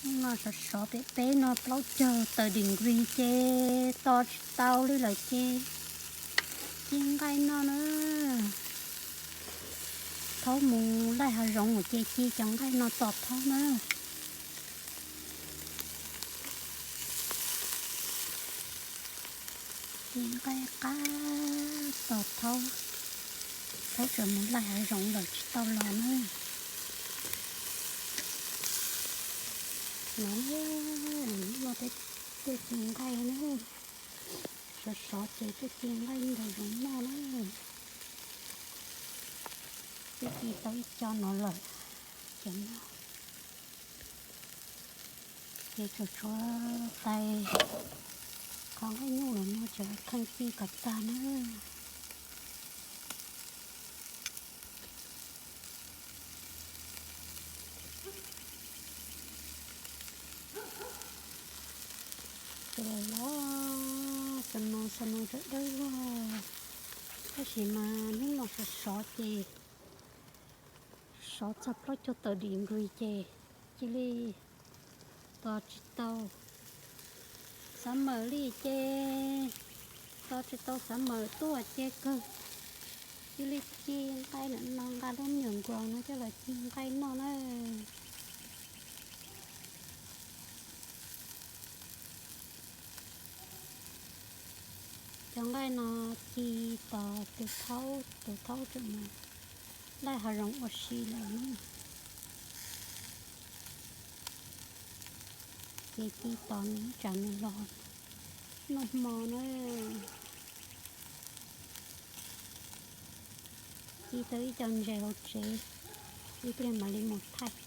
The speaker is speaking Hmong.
No sov sov peb peb no plaub caug tawm degree ces tos tsis tau li lawm ces ci nqaij noj na. Thaub mus laij hav zoov mus ces ci cov nqaij no tos thaub na. Ci nqaij qab tos thaub, thaub tseem mus laij hav zoov lawm tsis tau los na. No, no tej tuaj ci nqaij na, sov sov ces tuaj ci nqaij nrog zoov noj na. Twb ci tau ib co no lawm, cov no ces tsuas tshuav tais qhov nqaij nyuj los no ces kheej ci kom tag na. Tus los los, xa no xa no tseem dawb vog, tab sis mas hnub no sov sov ces sov txog plaub caug tawm degree ces cia li tos tsis tau, xav mawm li ces tos tsis tau, xav mawm tuaj ces kawg, cia li ci nqaij lawm no, nqa lub me nyuam nkuas no coj los ci nqaij noj na. Cov nqaij no ci tos tus thaub, tus thaub tseem mus laij hav zoov ua si lawm na. Ces ci tos nws ib tsam nws los noj hmo na. Ci tau ib co ntses hauv tsev, ib pliag mam li mus thaij.